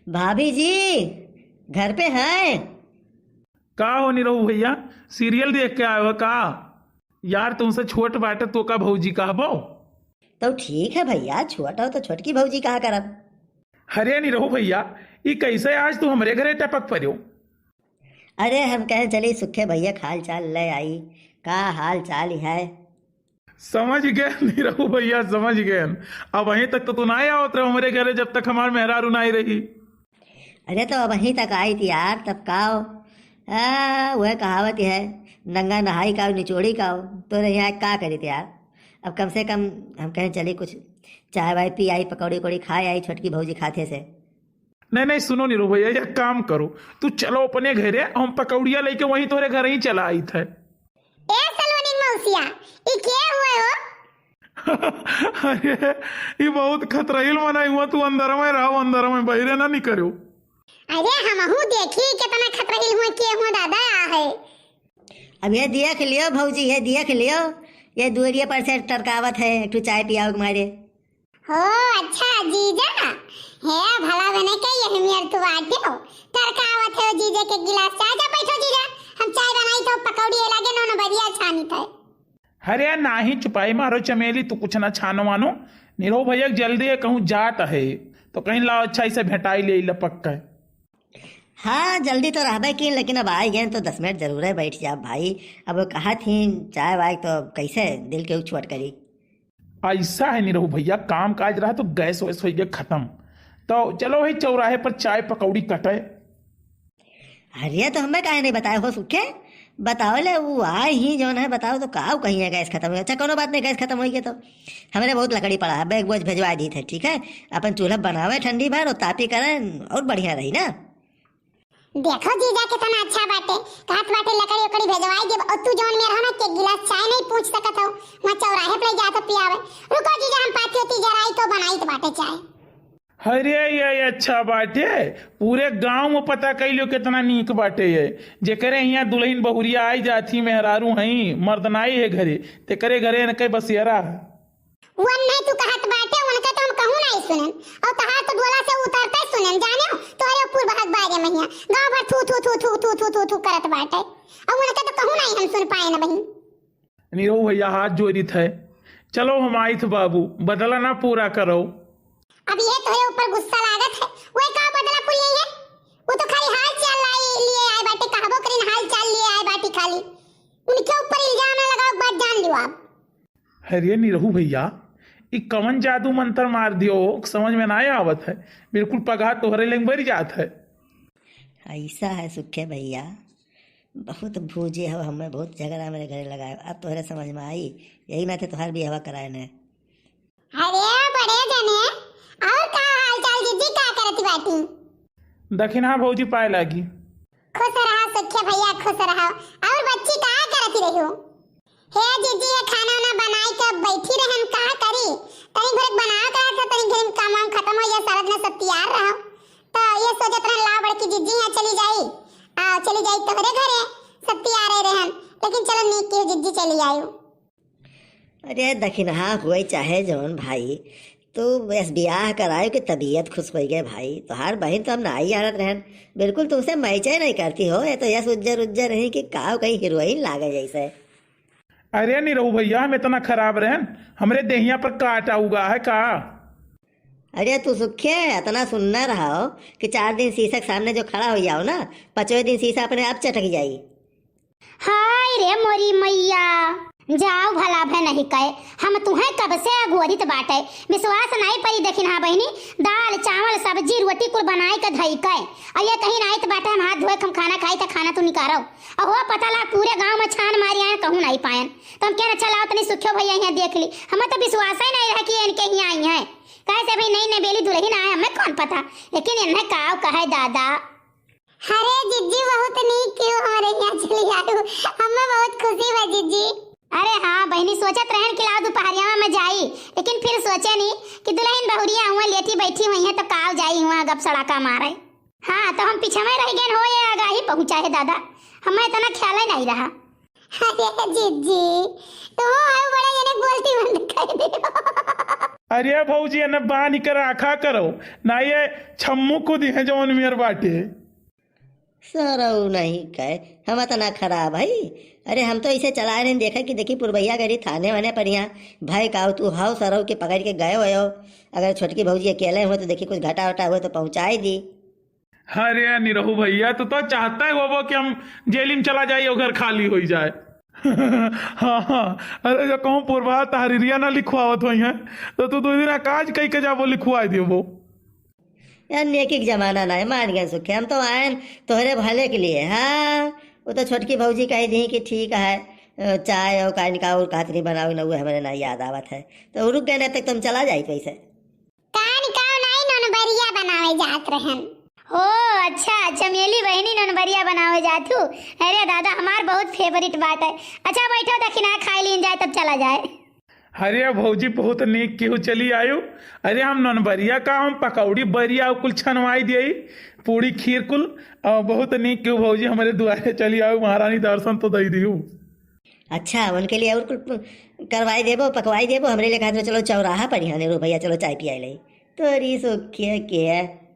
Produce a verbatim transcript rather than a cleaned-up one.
भाभी जी, घर पे हैं? का हो निरहू भइया, serial देख के आए हो का? यार, तुमसे छोट बाटे, तो का भौजी कहबो? तो ठीक है भइया, छोट हो तो छोटकी भौजी कहा करब। अरे निरहू भइया, ई कैसे आज तू हमरे घरे टपक पड़्यो? अरे, हम कहे चली सुखे भइया का हाल चाल ले आई, का हाल चाल है? समझ गए निरहू भइया, समझ गए। अबहीं तक तो तू नाहीं आवत रहो हमरे घरे, जब तक हमार मेहरारू नाहीं रही। अरे, तो अबहीं तक आइत यार, तब का हो? आ, वह कहावत है, "नंगा नहाई का हो, निचोड़ी का हो।" तो यहाँ का करित यार, अब कम से कम हम कहें चली कुछ चाय वाय पी आई, पकौड़ी उकौड़ी खाए आई, छोटकी भौजी खाते से। नहीं, नहीं, सुनो निरहू भइया, एक काम करो, तू चलो अपने घरे, हम पकौड़िया लेके वहीं तोहरे घर ही चला आइत है। ए सलोनी मौसिया, ई के हुए हो? अरे, ई बहुत खतरहील मनई हुआ, तू अंदर में रहो, अंदर में बहिरे ना निकरो। अरे, हमहू देखी कितना खतरहील हुए, के हुए दादा आ है। अब ये देख लियो भौजी, ये देख लियो, ये दुअरिया पर से टरकावत है, एक ठो चाय पियावे के मारे। हो, अच्छा जीजा, हे भला बने के यही मेर तू बाटे हो, टरकावत है जीजे के गिलास चाय। जा बैठो जीजा, हम चाय बनाई तो पकौड़ी है लागे नौन बरिया छानी थे। अरे नाही चुपाई मारो चमेली, तू कुछ ना छानो वानो। निरहू भइया के जल्दी है, कहूँ जात है तो कहीं लाओ अच्छा इसे भेटाई ले लपक के। हाँ, जल्दी तो रहबे की, लेकिन अब आइ गए तो दस मिनट जरूर है बैठ जाब भाई। अब वो कहा थी चाय वाय तो कैसे दिल के उछवट करी। ऐसा है निरहू भइया, काम काज रहा तो गैस वैस होइ गए खत्म। तो चलो वही चौराहे पर चाय पकौड़ी कटे। अरे तो हमें काहे नहीं बताए हो सुखे? बताओ ले, वो आए ही जौन है, बताओ तो का कहीं है गैस खत्म हो गया। अच्छा कोनो बात नहीं, गैस खत्म हो गया तो हमरे बहुत लकड़ी पड़ा है, बैग बोझ भेजवा दी थे, ठीक है? अपन चूल्हा बनावे ठंडी भर और तापी करें और बढ़िया रही ना। देखो जीजा कितना अच्छा बाटे, कहत बाटे लकड़ी उकड़ी भेजवाई देब, और तू जौन मेर हो ना के गिलास चाय नहीं पूछ सकत हो, वहाँ चौराहे पर जात पियावे। रुको जीजा, हम पाती होती जराई तो बनाई तो बाटे चाय। अरे ये अच्छा बाटे, पूरे गांव में पता कैलियो कितना नीक बाटे ये। जेकरे हियाँ दुल्हन बहुरिया आई जात ही, मेहरारू हई, मर्द नाई है घरे, तेकरे घरे इनके बसेरा है। वो नहीं तू कहत बाटे, उनका तो हम कहूँ नहीं सुनेन। और तहार तो डोला से उतरते सुनेन, जाने हो, तोहरे ऊपर बहक बाजे महिया। गाँव भर थू, थू, थू करत बाटे। और उनका तो कहूँ नहीं हम सुन पाए न बहिन। निरहू भइया हाथ जोड़ित है, चलो हम आइत बाबू, बदला ना पूरा करो। अब ये तोहरे ऊपर गुस्सा लागत है, वो का बदला पूरी है? वो तो खाली हाल चाल लाई लिए आए बाटे, कहबो करिन हाल चाल लिए आए बाटे खाली। उनके ऊपर इल्जाम ना लगाओ, बात जान लियो आप। अरे निरहू भइया, ई कवन जादू मंत्र मार दियो, समझ में ना आवत है। बिल्कुल पगहा तोहरे लेंग बरि जात है। ऐसा है सुखे भइया, बहुत भूजे हो, हमें बहुत झगड़ा मेरे घरे लगाए। अब तोहरे समझ में आई, यही नाते तोहार बियाहवा कराए ने। अरे बड़े जने, और का हाल चाल जीजी, का करती बाटी? दखिनहा भौजी पाए लागी। खुश रहा सुखे भइया, खुश रहा। और बच्ची का करती रही हो? हे जीजी, ये खाना वाना बनाई के बैठी रहन, का करी? तनी घरे बनाओ करा था, तनी घरे काम वाम खत्म हो गया, सरद में सब तैयार रहो। तो ये सोचत रहन, लाओ बड़की जीजी यहाँ चली जाई, आ चली जाई तोहरे घरे, सब तैयार रहन। लेकिन चलो नीक की जीजी चली आयु। अरे दखिनहा हुए चाहे जौन भाई, तू बस बियाह करायो कि तबीयत खुश होइ गए भाई। तोहार बहिन तो हम नाई जानत रहन, बिल्कुल तुमसे मैचे नहीं करती हो। ये तो यस उज्जर उज्जर रही कि काव कहीं हीरोइन लागे जैसे। अरे निरहू भइया, हम इतना खराब रहन? हमरे देहिया पर काटा उगा है का? अरे तू सुखे, इतना सुन्नर हो कि चार दिन शीशा के सामने जो खड़ा होइ जाओ ना, पाँचवें दिन शीशा अपने आप चटक जाई। हाय रे मोरी मैया, जाओ भला भे नहीं कहे, हम तुहें कब से अगोरित बाटे, विश्वास नहीं परी। दखिनहा बहिनी, दाल, चावल, सब्जी, रोटी कुल बनाई के धई के, और ये कहीं नाइत बाटे, हम हाथ धोए के हम खाना खाई, त खाना तू निकारो। अहो पता ला पूरे गांव में छान मारी आए, कहूँ नहीं पायन। तो हम कहेन, "अच्छा लाओ तनी सुखियो भइया यहाँ देख ली।" हमें तो विश्वास ही नहीं रहा कि ये इनके यहाँ आई हैं। काहे से भाई नई नई बेली दुल्हन आए, हमें कौन पता, लेकिन इन्हें काव कहे दादा। अरे जिज्जी, बहुत नीक कियो हमरे यहाँ चली आयु, हमें बहुत खुशी बा जिज्जी। अरे हाँ बहिनी, सोचत रहन कि लाओ दुपहरिया में जाई, लेकिन फिर सोचे नी कि दुल्हन बहुरिया हुआ लेटी बैठी हुई है, तो काव जाई हुआ गप सड़ाका मारे। हाँ, तो हम पीछे में रह गए हो, ये आगा ही पहुँचा है दादा, हमें इतना ख्याल ही नहीं रहा। अरे जिज्जी, तो हो बड़े जने बोलती बंद कर दियो। अरे भौजी, एने बान्हि के राखा करो, ना ये छम्मू कूदी है जौन मेर बाटे। सरऊ नहीं कहे, हम इतना खराब है? अरे हम तो इसे चला रहे हैं, देखा कि देखी पुरबैया गरी थाने वाने पर यहाँ भाई का तू हाउ सरऊ के पकड़ के गए हो। अगर छोटकी भौजी अकेले हुए तो देखी कुछ घटा वटा हुए तो पहुँचाई दी। अरे निरहू भैया, तू तो चाहता है होबो कि हम जेल में चला जाए और घर खाली हो जाए। हाँ, हाँ। अरे जो कहूँ पुरबा तहरीरिया ना लिखवावत होई है, तो तू दो दिन काज कई के जाबो लिखवाई देबो। यार नेकी के जमाना ना है, मान गए सुखे, हम तो आयन तोहरे भले के लिए। हाँ, वो तो छोटकी भौजी कह दी कि ठीक है, अ, चाय और का इनका और कातरी बनाओ ना, वो हमारे ना याद आवत है, तो रुक गए ना तक तुम चला जाए वैसे। कान काव नाई ननबरिया बनावे जात रहन। हो अच्छा, चमेली बहिनी ननबरिया बनावे जात हूँ। अरे दादा, हमार बहुत फेवरेट बात है। अच्छा बैठो, दखिना खाई लीन जाए तब चला जाए। अरे भौजी, बहुत नीक केहू चली आयु। अरे हम ननबरिया का हम पकौड़ी बरिया कुल छनवाई दिए, पूड़ी खीर कुल। और बहुत नीक केहू भौजी हमारे दुआरे चली आयु, महारानी दर्शन तो दे दियो। अच्छा, उनके लिए और कुल प-, करवाई देबो, पकवाई देबो, हमरे लिए कहत रहे, "चलो चौराहा पर यहाँ नेहरू भैया, चलो चाय पियाई ले।" तोरी सुखिया के है।